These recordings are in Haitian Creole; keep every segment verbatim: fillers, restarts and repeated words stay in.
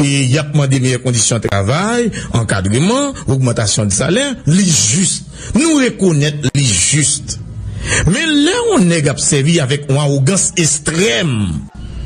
e y ap mande meyè kondisyon travay, ankadreman, ogmantasyon de salè, li jis. Nou rekonèt li jis. Men lè yon nèg ap sèvi avèk yon awogans ekstrèm,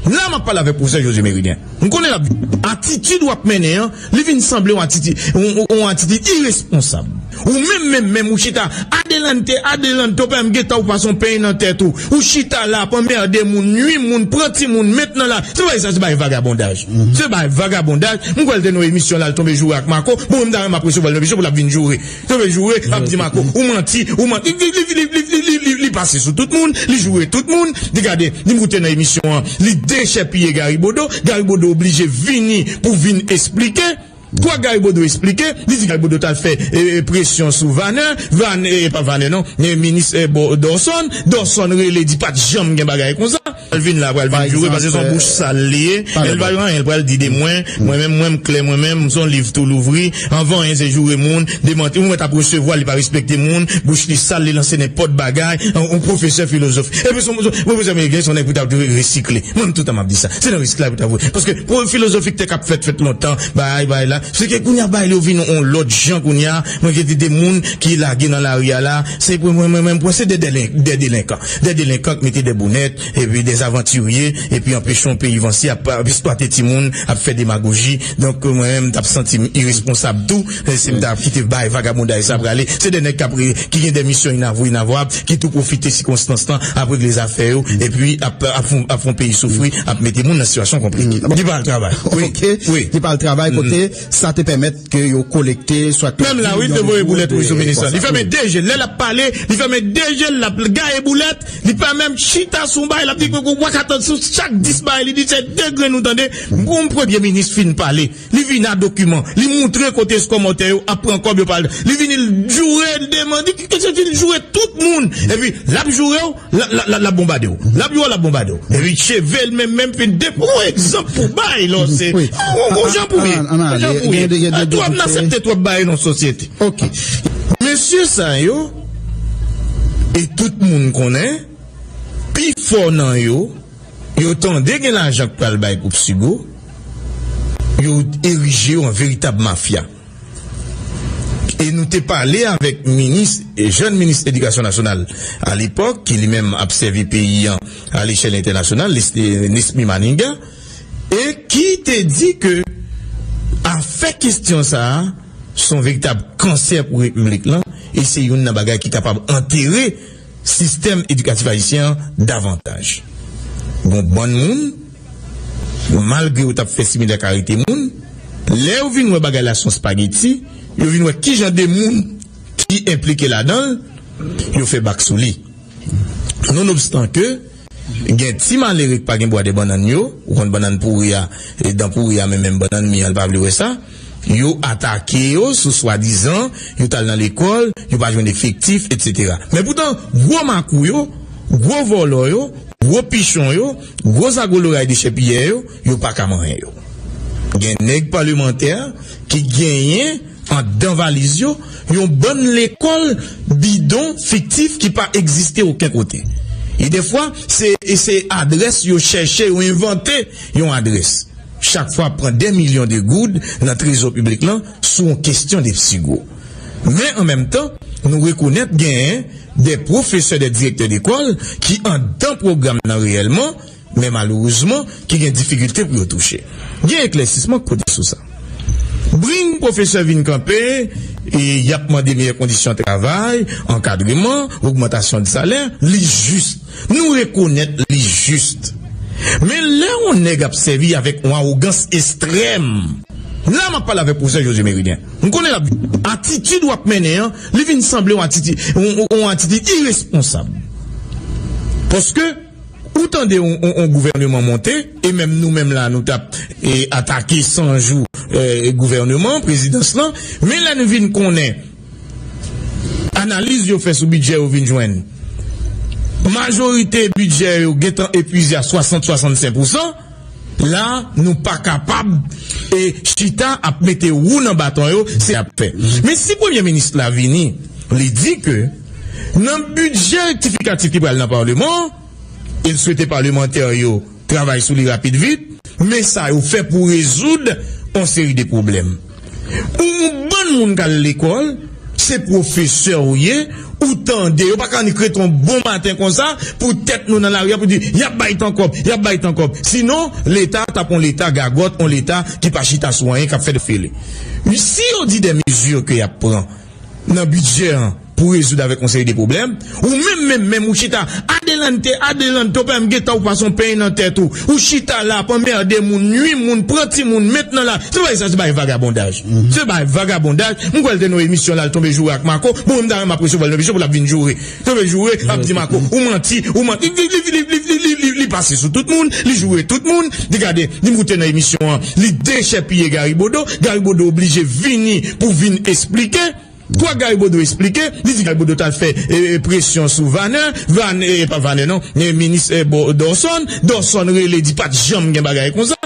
la m ap pale avèk pwofesè José Méridien. M konnen l ap, atitid w ap mennen an, li vin sanble yon atitid, yon, yon, yon atitid iresponsab. Ou menm, menm, menm, ou chita adelante, adelante, ou pa menm gentan ou pase yon peny nan tèt ou. Ou chita la ap anmède moun, nwi moun, pran timoun, met nan la. Se bagay sa, se bagay vagabondaj. Se bagay vagabondaj. M kwè l te nan yon emisyon la, l tonbe joure ak Marco. Bon, m ta renmen ap resevwa l nan emisyon pou l ap vin joure. Tonbe joure, ap di Marco, ou manti, ou manti. Li, li, li pase sou tout moun, li joure tout moun. Li gade, li moute nan emisyon an, li dechèpiye Gary Bodeau. Gary Bodeau oblije vini pou vin esplike. Kwa Gary Bodeau esplike, li di Gary Bodeau t al fè, e, e, presyon sou Vannen, Van, e, pa Vannen non, e, minis, e, Bo-, Dorson, Dorson rele di pa t janm gen bagay konsa. L vin la pral vin joure, paske se yon bouch sal li ye. L pa gen anyen l pral di de mwen. Mwen menm, mwen m klè, mwen menm, m se yon liv tou louvri. Anvan anyen, se joure moun, demanti. Ou mèt ap resevwa, li pa respekte moun, bouch li sal, li lanse nenpòt bagay. Yon, yon pwofesè filozofi. Epi se yon, se yon pwofesè ameriken, se yon nèg pou ta resikle. Mwen menm, toutan m ap di sa. Se nan resiklaj pou ta voye. Paske pou filozofi ki te k ap fèt, fèt lontan, bagay, bagay la. Se ke kounye a, bagay yo vin yon lòt jan kounye a. Mwen gen de moun ki lage nan lari a la. Se pou mwen, mwen menm, pou mwen, se de delen-, de delenkan. De delenkan k mete de bonèt, epi de avantirye, epi anpeche yon peyi vanse, ap, ap eksplwate timoun, ap fè demagoji. Donk, mwen menm, m t ap santi m iresponsab tou, e si m ta kite bay vagabondaj sa prale. Se de nèg k ap re-, ki gen de misyon inavou, inavwab, ki tou pwofite sikonstans lan, ap regle zafè yo, epi ap, ap, fon, ap fon peyi soufri, ap mete moun nan sitiyasyon konplike. Li pa al travay. Wi. Ok. Wi. Li pa al travay kote sa te pèmèt ke yo kolekte, swa menm la, wi, te voye boulèt, wi, sou minis lan. Li fèmen de je l. Lè l ap pale, li fèmen de je l, l ap gaye boulèt. Li pa menm chita sou yon bagay, l ap di, "Kou, kou, w a ka tann sou chak dis bagay li di, se de grenn ou tande." Yon premye minis fin pale, li vin a dokiman, li moutre kote kòmantè yo ap pran kòb yo pale. Li vini, l joure, l demande, ki, ki, ki, li joure tout moun. Epi, l ap joure w, l, l, l, l ap bonbade w. L ap joure w, l ap bonbade w. Epi, cheve l menm, menm fin de, yon egzanp pou bay, lò, se, wi, yon, yon jan pou ye. Yon jan pou ye. Gen de, gen de, gen de, twòp, n aksepte twòp bagay nan sosyete. Ok. Mesye sa yo, e tout moun konnen, pifò nan yo, yo tande gen lajan k pral bay gwoup Sigo, yo erije yo an veritab mafya. E nou te pale avèk minis, e jèn minis edikasyon nasyonal alepòk, ki li menm ap sèvi peyi an a lechèl entènasyonal, Nes-, Nesmy Manigat, e ki te di ke afè kesyon sa a, se yon veritab kansè pou repiblik lan, e se youn nan bagay ki kapab antere sistèm edikatif ayisyen an davantaj. Gon bann moun, malgre yo t ap fè similak arete moun, lè yo vin wè bagay la se yon spageti, yo vin wè kijan de moun ki enplike ladan l, yo fè bak sou li. Nonobstan ke gen ti malere k pa gen bwa de bannann yo, ou konn bannann pouri a, e dan pouri a, men menm bannann mi an, l pa vle wè sa. Yo atake yo sou swadizan, yo t al nan lekòl, yo pa jwenn efektif, etsetera. Men poutan, gwo makou yo, gwo vòlò yo, gwo pichon yo, gwo zago loray dechèpiyè yo, yo pa ka manyen yo. Gen nèg palemantè ki genyen anndan valiz yo yon bann lekòl bidon fiktif ki pa egziste okenn kote. E defwa, se, se adrès yo chèche, yo envante yon adrès. Chak fwa ap pran dè milyon de goud nan trezò piblik lan sou yon kesyon de Sigo. Men an menm tan, nou rekonèt genyen de pwofesè, de direktè lekòl ki anndan pwogram nan reyèlman, men malerezman, ki gen difikilte pou yo touche. Gen eklèsisman k pote sou sa. Bring pwofesè vin kanpe, e y ap mande meyè kondisyon travay, ankadreman, ogmantasyon de salè, li jis. Nou rekonèt li jis. Men lè yon nèg ap sèvi avèk yon awogans ekstrèm, la m ap pale avèk pwofesè José Méridien. M konnen l ap, atitid w ap mennen an, li vin sanble yon atitid, yon, yon, yon atitid iresponsab. Paske, ou tande yon, yon, yon gouvèneman monte, e menm nou menm la, nou t ap, e, atake san jou, e, gouvèneman, prezidans lan, men lè nou vin konnen analiz yo fè sou bidjè yo vin jwenn, majorite bidjè yo gentan epwize a swasant, swasannsenk pousan, la, nou pa kapab, e, chita ap mete wou nan baton yo, se ap fè. Men si premye minis la vini, li di ke nan bidjè rektifikatif ki pral nan palman an, e l swete palemantè yo travay sou li rapid vit, Men sa yo fè pou rezoud yon seri de pwoblèm. Ou yon bann moun k al lekòl, se pwofesè ou ye, ou tande, yo pa ka annik rete yon bon maten konsa, pou tèt nou nan lari a, pou di, y ap bay tan kòb, y ap bay tan kòb. Sinon, Leta t ap yon Leta gagòt, yon Leta ki pa chita sou anyen, k ap fè de fele. Si yo di de mezi ke y ap pran, nan bidjè an pou rezoud avèk yon seri de pwoblèm. Ou menm, menm, menm, ou chita, adelante, adelante, ou pa menm gentan, ou pase yon peny nan tèt ou. Ou chita la, ap anmède moun, nwi moun, pran timoun, met nan la. Se bagay sa, se bagay vagabondaj. Se bagay vagabondaj. Mwen kwè l te nan emisyon la, l tonbe joure ak Mako. Bon, mwen ta renmen ap resevwa l nan emisyon pou l ap vin joure. Tonbe joure, ap di Mako, ou manti, ou manti. Li, li, li pase sou tout moun, li joure tout moun. Li gade, li moute nan emisyon an, li dechèpiye Gary Bodeau. Gary Bodeau oblije vini pou vin esplike. Kwa Gary Bodeau esplike, li di Gary Bodeau t al fè, e, e, presyon sou Vaner, Vaner, e, pa Vaner non, e, minis, e, Bo-, Dorson, Dorson rele di pa t janm gen bagay konsa.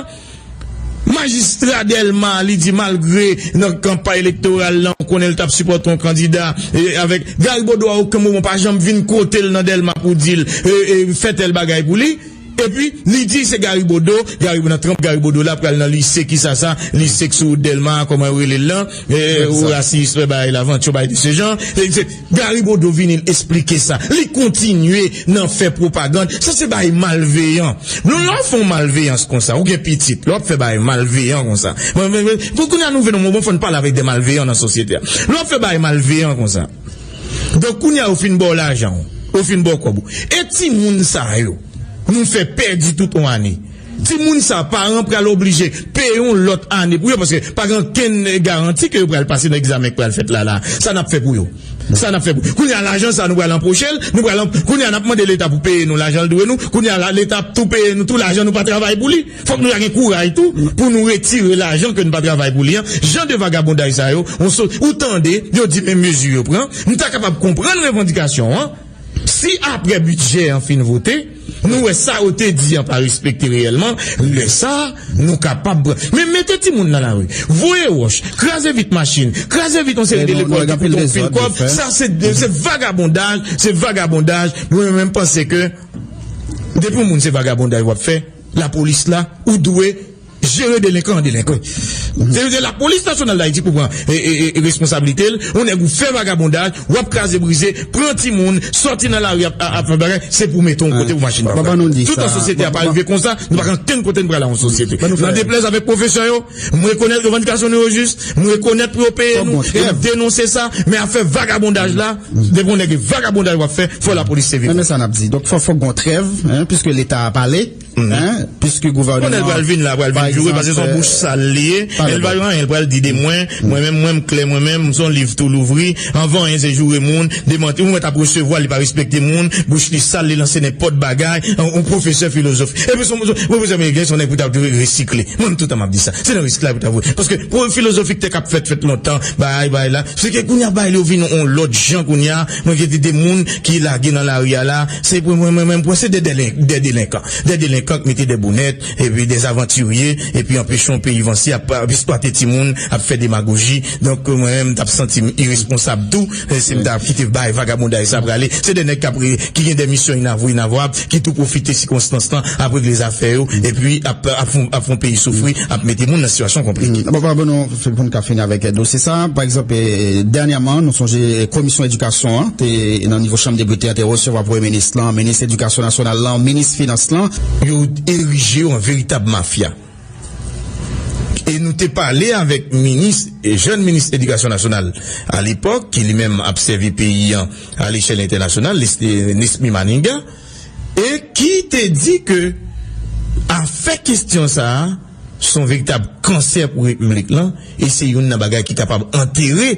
Majistra Dèlma, li di malgre nan kanpay elektoral la, ou konnen l t ap sipòte yon kandida, e, avèk Gary Bodeau a okenn moman pa janm vin kote l nan Dèlma pou di l, e, e, fè tèl bagay pou li. Epi, li di se Gary Bodeau, Gary, nan tranp Gary Bodeau la, pral nan lise, kisa sa, lise k sou wout Dèlma, kòman yo rele l lan, e, ou rasis, fè bagay lavanti, bagay de se jan. E, se, Gary Bodeau vini l esplike sa. Li kontinye nan fè pwopagann. Sa se bagay malveyan. Nou, lè w fè yon malveyans konsa, ou gen pitit, lè w ap fè bagay malveyan konsa. Mwen, mwen, mwen, pou kounye a nou vin nan moman, fò n pale avèk de malveyan nan sosyete a. Lè w ap fè bagay malveyan konsa, donk, kounye a, yo fin ba w lajan w, yo fin ba w kòb ou. E timoun sa yo, nou fè pèdi tout yon ane. Timoun sa, paran pral oblije peye yon lòt ane pou yo, paske pa gen okenn garanti ke yo pral pase nan egzamen k pral fèt la, la. Sa n ap fè pou yo? Sa n ap fè pou, kounye a, lajan sa, nou pral anpoche l, nou pral anp-, kounye a, n ap mande Leta pou peye nou lajan l dwe nou, kounye a, la, Leta ap tou peye nou tou lajan nou pa travay pou li. Fòk nou ta gen kouraj tou pou nou retire lajan ke n pa travay pou li an. Jan de vagabondaj sa yo, on so, ou tande, yo di men mezi yo pran. M ta kapab konprann revandikasyon an si apre bidjè an fin vote, nou wè sa yo te di an pa respekte reyèlman. Lè sa, nou kapab pran. Men mete timoun nan lari, voye wòch, kraze vit machin, kraze vit yon seri de lekòl ki koute yon pil kòb. Sa se, se vagabondaj, se vagabondaj. Mwen menm, m panse ke depi yon moun se vagabondaj w ap fè, lapolis la, ou dwe jere delenkan an delenkan. Se, se lapolis nasyonal d Ayiti pou pran, e, e, e, responsablite l. Yon nèg ou fè vagabondaj, w ap kraze brize, pran timoun, sòti nan lari ap, ap, ap fè bagay, se pou mete yon kote pou machin pa pran. Toutan sosyete a pa rive konsa, nou pa gen okenn kote n pral la yon sosyete. Nan deplèz avèk pwofesè yo, m rekonèt revandikasyon nou yo jis, m rekonèt pou yo peye nou, e m denonse sa, men afè vagabondaj la, depi yon nèg vagabondaj w ap fè, fò lapolis sèvi. Men, men sa n ap di. Donk, fò, fòk gon trèv, en, piske Leta a pale. Hein? Piske gouvènman an pral vin la, pral vin joure, paske se yon bouch sal li ye. Li pral anyen, li pral di de mwen, mwen menm, mwen m klè, mwen menm, m se yon liv tou louvri. Anvan anyen, se joure moun, demanti. Ou mèt ap resevwa, li pa respekte moun, bouch li sal, li lanse nenpòt bagay. Yon, yon pwofesè filozofi. Epi se yon, se yon pwofesè ameriken, se yon nèg pou ta resikle. Mwen menm, toutan m ap di sa. Se nan resiklaj pou ta voye. Paske pou filozofi k te k ap fèt, fèt lontan, bagay, bagay la. Se ke kounye a, bagay yo vin yon lòt jan kounye a. Mwen gen de moun ki lage nan lari a la. Se pou mwen, mwen menm, mwen se de delen-, de delenkan. De delenkan k mete de bonèt, epi de avantirye, epi anpeche yon peyi vanse, ap, ap eksplwate timoun, ap fè demagoji. Donk, mwen menm, m t ap santi m iresponsab tou, e si m ta kite bay vagabondaj sa prale. Se de nèg k ap re-, ki gen de misyon inavou, inavwab, ki tou pwofite sikonstans lan, ap regle zafè yo, epi ap, ap fè, ap fè yon peyi soufri, ap mete moun nan sitiyasyon konplike. Bon, bon, bon, nou, se pou n ka fini avèk dosye sa. Pa egzanp, e, dènyèman, nou sonje, e, komisyon edikasyon an, te, nan nivo Chanm Depite an, te resevwa Premye Minis lan, Minis Edikasyon Nasyonal lan, Minis Finans lan. Yo erije yo an veritab mafya. E nou te pale avèk minis, e, jèn minis edikasyon nasyonal alepòk, ki li menm ap sèvi peyi an alechèl entènasyonal, Nes-, e, Nesmy Manigat, e ki te di ke afè kestyon sa a, se yon veritab kansè pou repiblik lan, e se youn nan bagay ki kapab antere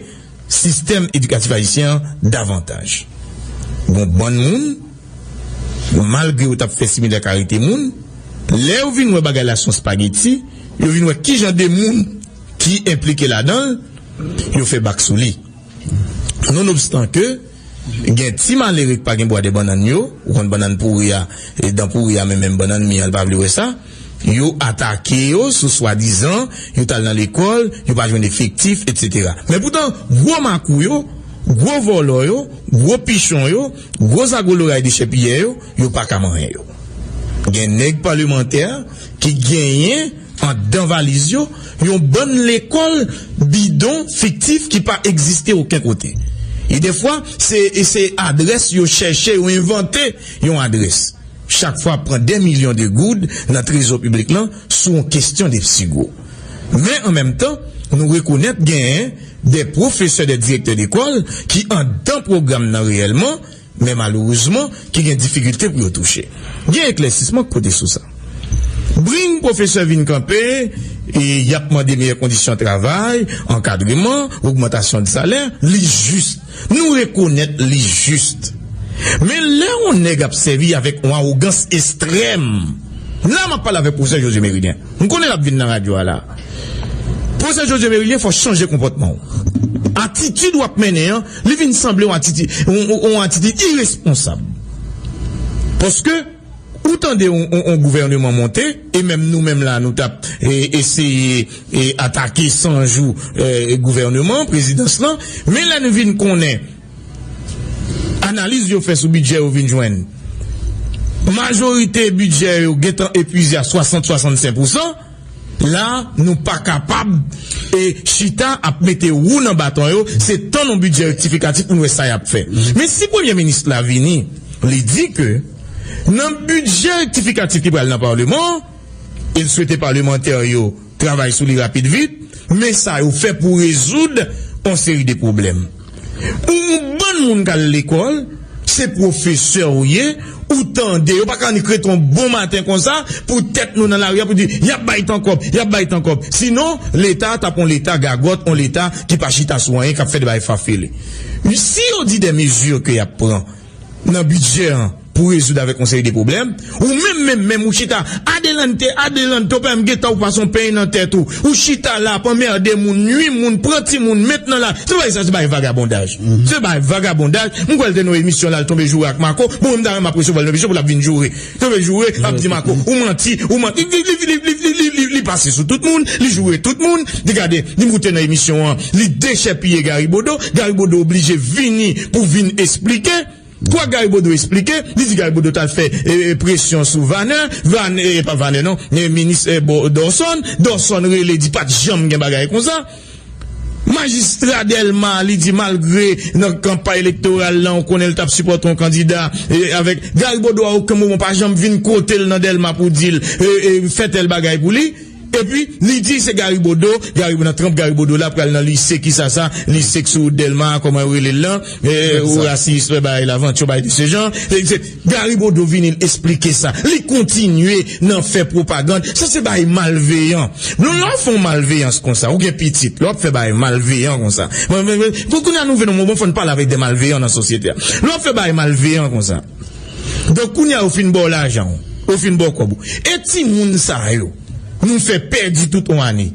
sistèm edikatif ayisyen an davantaj. Gon bann moun, malgre yo t ap fè similè karite moun, lè yo vin wè bagay la se yon espageti, yo vin wè ki jan de moun ki enplike ladan l, yo fè bak sou li. Nonobstan ke gen ti malere k pa gen bwa de bannann yo, ou konn bannann pouri a, e dan pouri a, men menm bannann mi an, l pa vle wè sa. Yo atake yo sou swadizan yo t al nan lekòl, yo pa jwenn efektif, etsetera. Men poutan, gwo makou yo, gwo vòlò yo, gwo pichon yo, gwo zago loray dechèpiyè yo, yo pa ka manyen yo. Gen nèg palemantè ki genyen anndan valiz yo yon bann lekòl bidon fiktif ki pa egziste okenn kote. E defwa, se, se adrès yo chèche, yo envante yon adrès. Chak fwa ap pran dè milyon de goud nan trezò piblik lan sou yon kesyon de psigwo. Men an menm tan, nou rekonèt genyen de pwofesè, de direktè lekòl ki anndan pwogram nan reyèlman, men malerezman, ki gen difikilte pou yo touche. Gen eklèsisman k pote sou sa. Bring pwofesè vin kanpe, e y ap mande meyè kondisyon travay, ankadreman, ogmantasyon de salè, li jis. Nou rekonèt li jis. Men lè yon nèg ap sèvi avèk yon awogans ekstrèm, la m ap pale avèk pwofesè José Méridien. M konnen l ap vin nan radyo a la. Pwofesè José Méridien, fò w chanje konpòtman w. Atitid w ap mennen an, li vin sanble yon atitid, yon, yon, yon atitid iresponsab. Paske ou tande yon, yon, yon gouvèneman monte, e menm nou menm la, nou t ap, e, eseye, e, atake san jou, e, gouvèneman, prezidans lan, men lè nou vin konnen analiz yo fè sou bidjè yo vin jwenn, majorite bidjè yo gentan epuize a swasant, swasannsenk pousan, la, nou pa kapab, e, chita ap mete wou nan baton yo, se tann yon bidjè rektifikatif pou n wè sa y ap fè. Men si premye minis la vini, li di ke nan bidjè rektifikatif ki pral nan Paleman an, e l swete palemantè yo travay sou li rapid vit, men sa yo fè pou rezoud yon seri de pwoblèm. Ou yon bann moun k al lekòl, se pwofesè w ye, ou tande, yo pa ka annik rete yon bon maten konsa, pou tèt nou nan lari a, pou di, y ap bay tan kòb, y ap bay tan kòb. Sinon, Leta t ap yon Leta gagòt, yon Leta ki pa chita sou anyen, k ap fè de bagay fafele. Si yo di de mezi ke y ap pran nan bidjè an, pou rezoud avèk yon seri de pwoblèm, ou menm, menm, menm, ou chita, adelante, adelante, ou pa menm gentan, ou pase yon peny nan tèt ou, ou chita la, ap anmède moun, nui moun, pran timoun, met nan la, se bagay sa, se bagay vagabondaj. Se bagay vagabondaj. M kwè l te nan emisyon la, l tonbe joure ak Marco. Bon, m ta renmen ap resevwa l nan emisyon pou l ap vin joure. Tonbe joure, ap di Marco, ou manti, ou manti. Li, li, li pase sou tout moun, li joure tout moun. Li gade, li moute nan emisyon an, li dechèpiye Gary Bodeau. Gary Bodeau oblije vini pou vin esplike. Kwa Gary Bodeau esplike, li di Gary Bodeau t al fè, e, e, presyon sou Vannen, Vannen, e, pa Vannen non, e, minis, e, Bo-, Dorson, Dorson rele di pa t janm gen bagay konsa. Majistra Dèlma, li di malgre nan kanpay elektoral lan, ou konnen l t ap sipòte yon kandida, e, avèk Gary Bodeau a okenn moman pa janm vin kote l nan Dèlma pou di l, e, e, fè tèl bagay pou li. Epi, li di se Gary Bodeau, Gary, nan tranp Gary Bodeau la, pral nan lise, kisa sa, lise k sou wout Dèlma, kòman yo rele l lan, e, Horace Ispe, bay Laventure, bay de se jan. Se, se, Gary Bodeau vini, l esplike sa. Li kontinye nan fè pwopagann. Sa se bay malveyan. Nou, lè w fè yon malveyans konsa, ou gen pitit, lè w ap fè bay malveyan konsa. Mwen, mwen, mwen, kou-, kounye a nou vin nan moman, fò n pale avèk de malveyan nan sosyete a. Lè w ap fè bay malveyan konsa. Donk, kounye a, yo fin ba w lajan w, yo fin ba w kòb ou. E timoun sa yo, nou fè pèdi tout yon ane.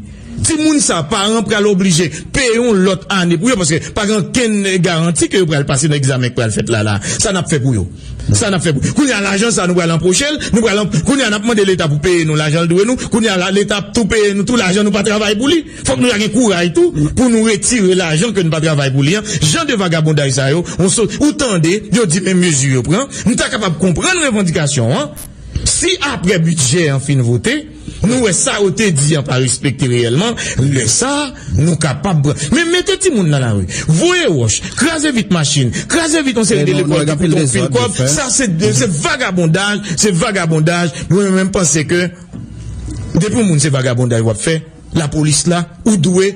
Timoun sa, paran pral oblije peye yon lòt ane pou yo, paske pa gen okenn garanti ke yo pral pase nan egzamen k pral fèt la, la. Sa n ap fè pou yo? Sa n ap fè pou yo? Kounye a, lajan sa, nou pral anpoche l, nou pral anp-, kounye a, n ap mande Leta pou peye nou lajan l dwe nou, kounye a, la, Leta ap tou peye nou tou lajan nou pa travay pou li. Fòk nou ta gen kouraj tou pou nou retire lajan ke n pa travay pou li an. Jan de vagabondaj sa yo, on so, ou tande, yo di men mezi yo pran. M ta kapab konprann revandikasyon an si apre bidjè an fin vote, nou wè sa yo te di an pa respekte reyèlman, lè sa a, nou kapab pran. Men mete timoun nan lari, voye wòch, kraze vit machin, kraze vit yon seri de lekòl ki koute anpil kòb. Sa se de, se vagabondaj, se vagabondaj. Mwen menm panse ke depi yon moun se vagabondaj w ap fè, lapolis la, ou dwe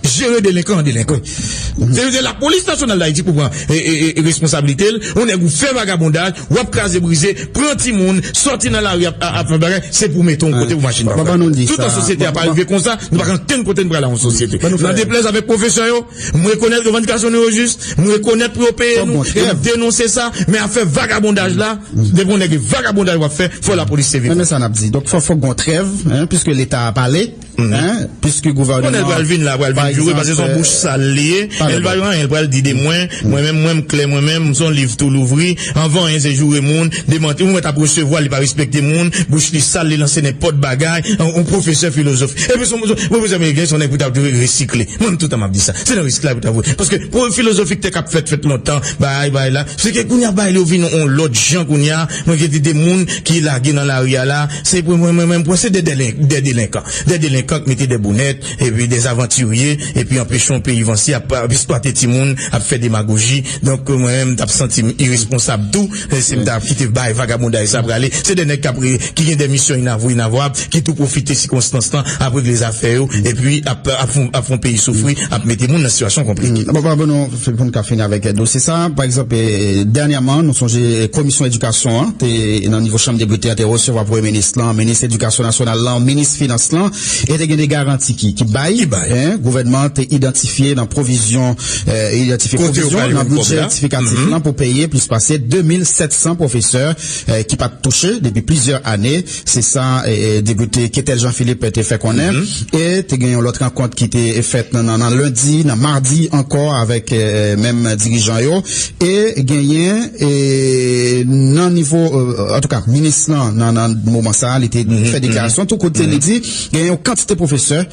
jere delenkan an delenkan. Se, se lapolis nasyonal d Ayiti pou pran, e, e, e, responsablite l. Yon nèg ou fè vagabondaj, w ap kraze brize, pran timoun, sòti nan lari ap, ap, ap fè bagay, se pou mete yon kote pou machin pa pran. Tout an sosyete a pa rive konsa, nou pa gen okenn kote n prale an yon sosyete. Nan deplèz avèk pwofesè yo, m rekonèt revandikasyon nou yo jis, m rekonèt pou yo peye nou, e m denonse sa, men afè vagabondaj la, depi yon nèg e vagabondaj w ap fè, fò lapolis sèvi. Men, men sa n ap di. Donk, fò, fòk gon trèv, en, piske Leta a pale. Hein? Piske gouvènman an pral vin la, pral vin joure, paske se yon bouch sal li ye. Li pral anyen, li pral di de mwen, mwen menm, mwen m klè, mwen menm, m se yon liv tou louvri. Anvan anyen, se joure moun, demanti. Ou mèt ap resevwa, li pa respekte moun, bouch li sal, li lanse nenpòt bagay. Yon pwofesè filozofi. Epi se yon pwofesè ameriken, se yon nèg pou ta resikle. Mwen menm, toutan m ap di sa. Se nan risk la pou ta voye. Paske pou filozofi ki te k ap fèt, fèt lontan, bay, bay la. Se ke kounye a, bay yo vin yon lòt jan kounye a. Mwen gen de moun ki lage nan lari a la. Se pou mwen, mwen menm, mwen se de delenkan. De delenkan k mete de bonèt, epi de avantirye, epi anpeche yon peyi vanse, ap, ap eksplwate timoun, ap fè demagoji. Donk, mwen menm, m t ap santi m iresponsab tou, si m ta kite bay vagabonday sa prale. Se de nèg k ap re-, ki gen de misyon inavou, inavwab, ki tou pwofite sikonstans lan, ap regle zafè yo, epi ap, ap, fon, ap fon peyi soufri, ap mete moun nan sitiyasyon konplike. Bon, bon, bon, nou, pou n ka fini avèk dosye sa, pa egzanp, eh, dènyèman, nou sonje komisyon edikasyon an, te nan nivo chanm depite an, te resevwa premye minis lan, minis edikasyon nasyonal lan, minis finans lan, e te gen de garanti ki, ki bay, hein, gouvènman an te idantifye nan pwovizyon, eh, idantifye pwovizyon nan bidjè rektifikatif lan pou peye plis pase de mil sèt san pwofesè, eh, ki pa t touche depi plizyè ane. Se sa, eh, eh, depite Ketel Jean Philippe te fè konnen. E te gen yon lòt rankont ki te fèt nan, nan, nan lendi, nan madi ankò avèk, eh, menm dirijan yo. E genyen, eh, nan nivo, eh, antouka, minis lan, nan, nan moman sa a, li te fè deklarasyon tou kote li di genyen yon kantite pwofesè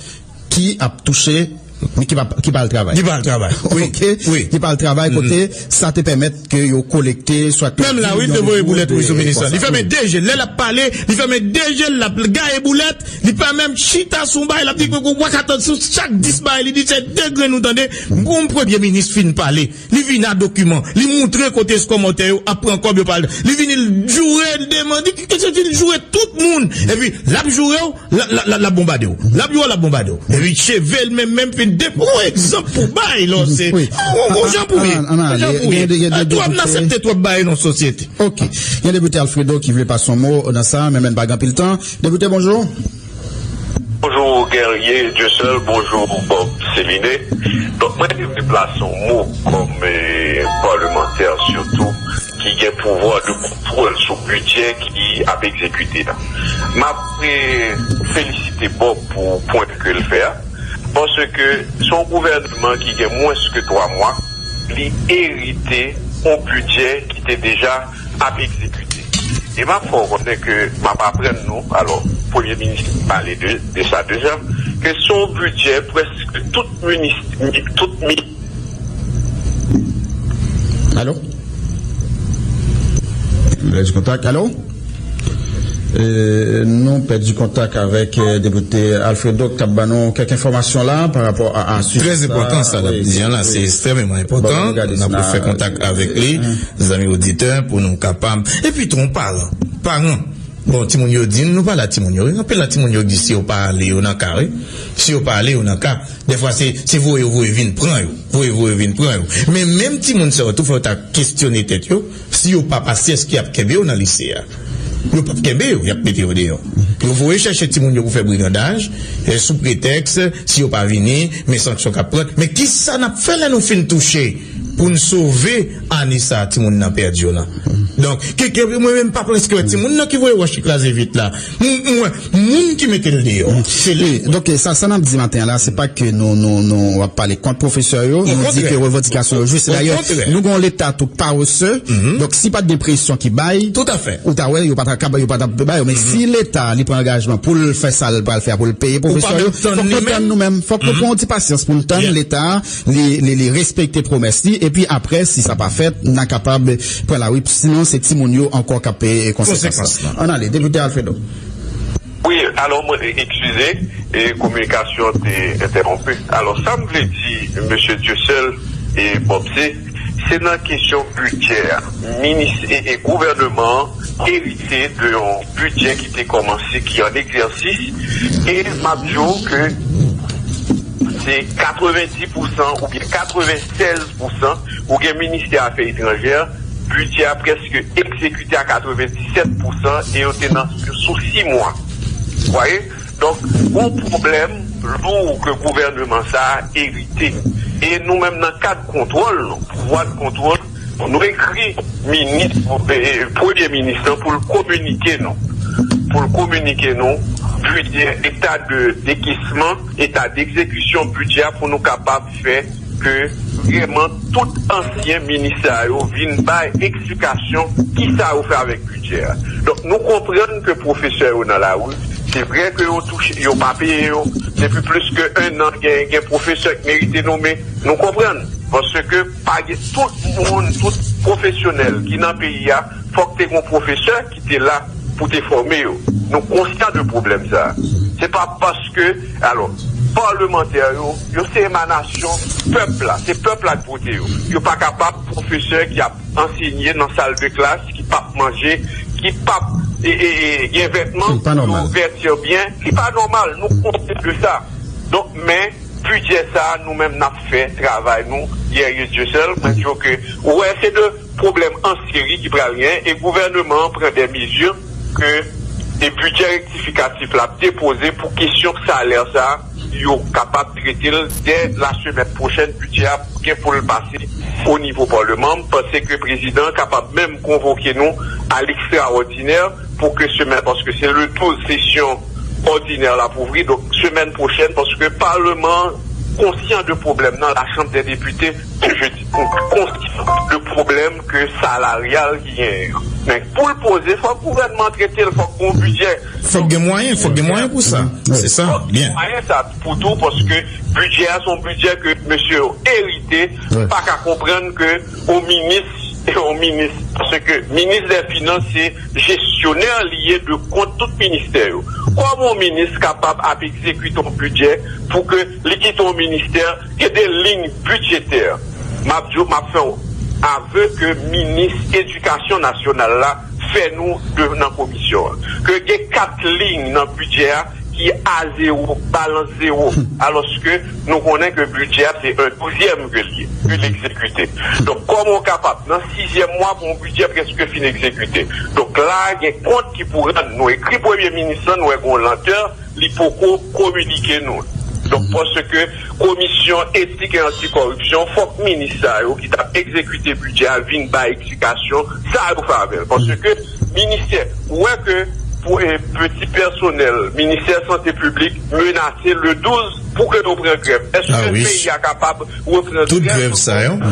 ki ap touche, men ki pa, ki pa al travay. Ki pa al travay, wi. Ki pa al travay, kote sa te pèmèt ke yo kolekte, swa menm la, wi, te voye boulèt, wi, sou minis lan. Li fèmen de je l. Lè l ap pale, li fèmen de je l, l ap gaye boulèt, li pa menm chita sou yon bagay, l ap di, w ap atann sou chak dis bagay li di, se de grenn ou tande. Yon premye minis fin pale, li vin a dokiman, li moutre kote kòmantè yo ap pran kòb yo pa al. Li vini, l joure, l demande, li joure tout moun. Epi, l ap joure w, l, l, l, l ap bonbade w. L ap joure w, l ap bonbade w. Epi, cheve l menm, menm, fin de, yon egzanp pou bay, lò, se, yon, yon jan pou ye. Yon jan pou ye. Twòp, n aksepte twòp bagay nan sosyete. Ok. Gen depite Alfredo ki vle pase yon mo nan sa, men, men pa gen anpil tan. Depite, bonjou. Bonjou Guerrier Dieuseul, bonjou Bob Céliné. Donk, mwen te vle plase yon mo kòm, eh, palemantè, sitou ki gen pouvwa de kontwòl sou bidjè ki ap egzekite la. M ap, eh, felisite Bob pou pwen ke l fè a, paske se yon gouvènman ki gen mwens ke twa mwa, li erite yon bidjè ki te deja ap egzekite. E m ap fè w konnen ke m ap aprann nou, alò, premye minis pale de, de sa deja, ke se yon bidjè prèske tout minis, tout mi- Alo? Nou pèdi kontak. Alo? E, nou pèdi kontak avèk, eh, depite Alfredo k t ap ban nou kèk enfòmasyon la pa rapò a, a sijè sa. Trè enpòtan sa l ap di an la, se ekstrèmeman enpòtan. N ap refè kontak avèk li, zanmi oditè, pou nou kapab. Epi tou, yon paran, paran. Bon, timoun yo di n, nou pale a timoun yo, wi. Anpil nan timoun yo di si yo pa ale, yo nan ka, wi. Si yo pa ale, yo nan ka. Dèfwa, se, se voye yo voye vin pran yo. Voye voye vin pran yo. Men menm timoun sa yo tou, fò yo ta kesyone tèt yo, si yo pa pase, èske y ap kenbe yo nan lise a? Yo p ap kenbe yo, y ap mete yo deyò. Yo voye chèche timoun yo pou fè brigandaj, eh, sou pretèks, si yo pa vini, men sanksyon k ap pran. Men kisa n ap fè lè nou fin touche pou n sove ane sa a timoun nan pèdi yo lan? Donk, ke, ke, mwen menm, pa prèske wè timoun nan ki voye wòch ki kraze vit la. M, m wè moun ki mete l deyò. Se li. Wi, donk, sa, sa n ap di maten an la, se pa ke nou, nou, nou ap pale kont pwofesè yo, nou di ke revandikasyon yo jis. Dayè, nou gen yon Leta tou parese. Donk, si pa t gen presyon ki bay, ou ta wè, yo pa t ap, yo pa t ap bay yo. Men si Leta, li pran angajman pou l fè sa l pral fè a, pou l peye pwofesè yo, fòk nou tann nou menm. Fòk nou pran yon ti pasyans pou n tann Leta, li, li, li respekte pwomès li, epi apre, si sa pa fèt, n a kapab pran lari, sinon se timoun yo ankò k ap peye konsekans lan. Ann ale, depite Alfredo. Wi, alò, mwen, eskize, e kominikasyon te entèwonpi. Alò, sa m vle di, mesye Dieuseul e Bob, se, se nan kesyon bidjè a. Minis e, e gouvènman an erite de yon bidjè ki te kòmanse, ki an egzèsis, e m ap di w ke se katrevenndis pousan oubyen katrevennsèz pousan, ou gen ministè afè etranjè, bidjè a prèske egzekite a katrevenndisèt pousan e yo te nan sou sis mwa. Vwaye? Donk, gon pwoblèm lou ke gouvènman sa a erite. E nou menm nan kad kontwòl nou, pouvwa de kontwòl, nou ekri minis, eh, premye minis lan pou l kominike nou. Pou l kominike nou bidjè, eta de dekesman, eta degzekisyon bidjè a pou nou kapab fè ke vrèman tout ansyen minis sa yo vin bay eksplikasyon ki sa yo fè avèk bidjè a. Donk, nou konprann ke pwofesè yo nan lari, se vre ke yo touche, yo pa peye yo. Depi plis ke en an, gen, gen pwofesè ki merite nonmen. Nou konprann. Paske pa gen tout moun, tout pwofesyonèl ki nan peyi a, fòk te gen pwofesè ki te la pou te fòme yo. Nou konsyan de pwoblèm sa a. Se pa paske, alò, palmantè yo, yo se emanasyon pèp la. Se pèp la ki vote yo. Yo pa kapab pwofesè ki ap ansenye nan sal de klas, ki p ap manje, ki p ap, e, e, e, gen vètman, yo vèti byen. Li pa nòmal. Nou konsyan de sa. Donk, men, bidjè sa a, nou menm n ap fè travay nou, Yè Ye Dye sèl. Mwen di w ke, ou wè, se de pwoblèm an seri ki pral genyen, e gouvènman an pran de mezi ke, e bidjè rektifikatif la ap depoze pou kesyon salè sa a, yo kapab trete l dè la semèn pwochèn, bidjè a gen pou l pase o nivo palman. M panse ke prezidan an kapab menm konvoke nou a lekstraòdinè pou ke semèn, paske se le douz sesyon òdinè la pou ouvri, donk semèn pwochèn, paske palman an konsyan de pwoblèm nan, Lachanm dè Depite, je di, konsyan de pwoblèm ke salaryal ki genyen an. Men pou l poze, fòk gouvènman trete l, fòk gon bidjè. Fòk gen mwayen, fòk gen mwayen pou sa. Se sa, byen. Mwayen sa pou tou, paske bidjè a se yon bidjè ke mesye yo erite, pa ka konprann ke yon minis, yon minis, paske minis dè finans se jesyonè li ye de kont tout ministè yo. Kòman yon minis kapab ap egzekite yon bidjè pou ke li kite yon ministè gen de liy bidjetè? M ap di w, m ap fè w avè ke minis edikasyon nasyonal la fè nou de, nan komisyon an, ke gen kat liy nan bidjè a ki a zewo, balans zewo, alòske nou konnen ke bidjè a se en douzyèm ke l ye, ke l egzekite. Donk, kòman w kapab, nan sizyèm mwa pou yon bidjè prèske fin egzekite? Donk, la a, gen kont ki pou rann. Nou ekri premye minis lan, nou wè gen yon lantè, li poko kominike nou. Donk, paske komisyon etik e antikoripsyon, fòk minis sa yo ki t ap egzekite bidjè a vin bay eksplikasyon sa yo fè avè l. Paske ministè, ou wè ke pou, e, peti pèsonèl, ministè sante piblik menase le douz pou ke yo pran grèv. Èske peyi a kapab reprann grèv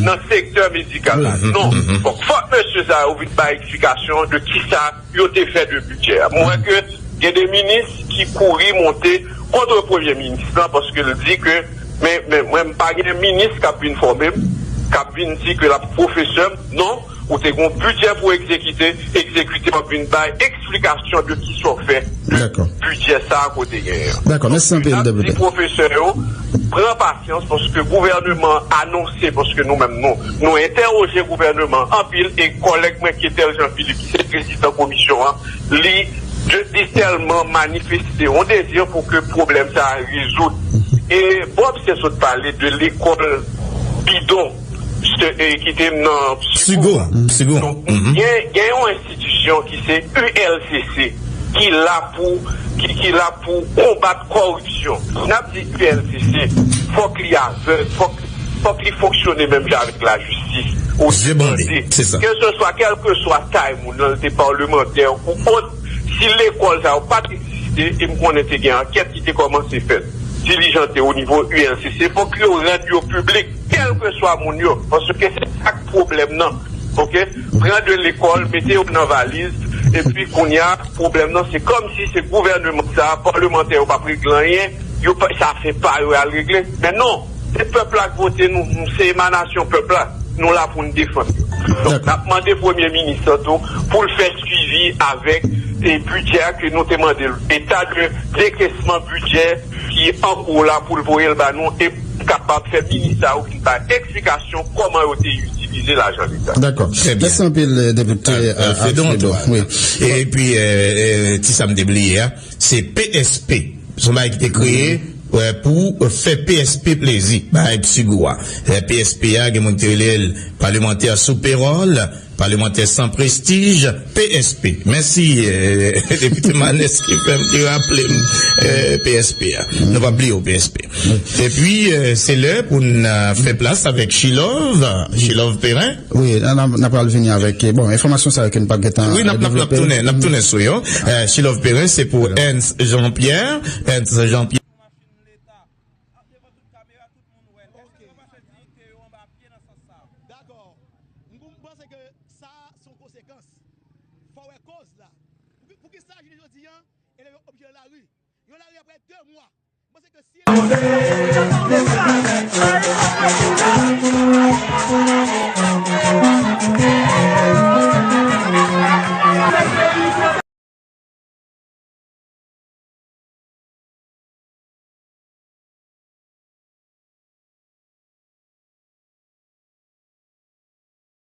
nan sektè medikal la? Non. Donk, fòk mesye sa yo vin bay eksplikasyon de kisa yo te fè de bidjè a. Mwen wè ke gen de minis ki kouri monte kont premye minis lan paske l di ke, men, men mwen, m pa gen minis k ap vin fòme m, k ap vin di ke l ap pwofesè m. Non, ou te gen yon bidjè pou egzekite, egzekite, w ap vin bay eksplikasyon de kisa w fè de bidjè sa a kote genyen an. Dakò, mèsi anpil, depite. N ap di pwofesè yo, pran pasyans, paske gouvènman anonse, paske nou menm, nou, nou entèwoje gouvènman anpil, e kòlèg mwen ki Ethel Jean Philippe, ki se prezidan komisyon an, li, li tèlman manifeste yon dezi pou ke pwoblèm sa a rezoud. E Bob se sot pale de lekòl bidon, se, e, ki te nan Sigo. Sigo. Donk, gen, gen yon enstitisyon ki se U L C C, ki la pou, ki, ki la pou konbat kòripsyon. N ap di U L C C, fòk li avèg, fòk, fòk li fonksyone menm jan avèk lajistis. Ou tande, se sa. Kèlkeswa, kèlkeswa tay moun nan, li te palmantè ou ot, si lekòl sa yo pa t egziste, e m konnen te gen ankèt ki te kòmanse fèt, dilijante o nivo U L C C, fòk yo rann yo piblik, kèlkeswa moun yo, paske se sa k pwoblèm nan. Oke? Pran de lekòl, mete yo nan valiz, epi kounye a, pwoblèm nan, se kòmsi se gouvènman sa a, palmantè yo p ap regle anyen, yo pa, sa fè pa yo al regle. Men non, se pèp la k vote nou, nou se emanasyon pèp la, nou la pou n defann yo. Donk, n ap mande premye minis lan tou pou l fè swivi avèk, e, bidjè a ke nou te mande l, eta de dekesman bidjè ki an kou la pou l voye l ba nou e pou n kapab fè minis sa yo vin bay eksplikasyon kòman yo te itilize lajan leta. Dakò. Mèsi anpil, depite Alfredo Antoine. Epi, e, e, ti sa m te bliye a, se P S P. Se yon bagay ki te kreye, e, pou fè P S P plezi, bagay Sigo a. E, P S P a, gen moun ki te rele l palmantè sou pewòl. Palemantè san prestij, P S P. Mèsi, euh, Depite Manès ki fè m, ki raple m, euh, P S P a. Nou p ap bliye w, P S P. Epi, euh, se lè pou n, euh, fè plas avèk Chilove, Chilove Perrin. Wi, n, n, n ap pral vini avèk, bon, enfòmasyon sa yo ke n p ap gentan, wi, n ap, n ap, n ap tounen, n ap tounen sou yo. Euh, Chilove Perrin, se pou Ernst Jean-Pierre. Ernst Jean-Pierre. Dakò. M, m panse ke sa se yon konsekans. Fò wè koz la. Pou ki, pou ki sa jounen jodi a, elèv yo oblije nan lari. Yo lari apre de mwa. M panse ke si elèv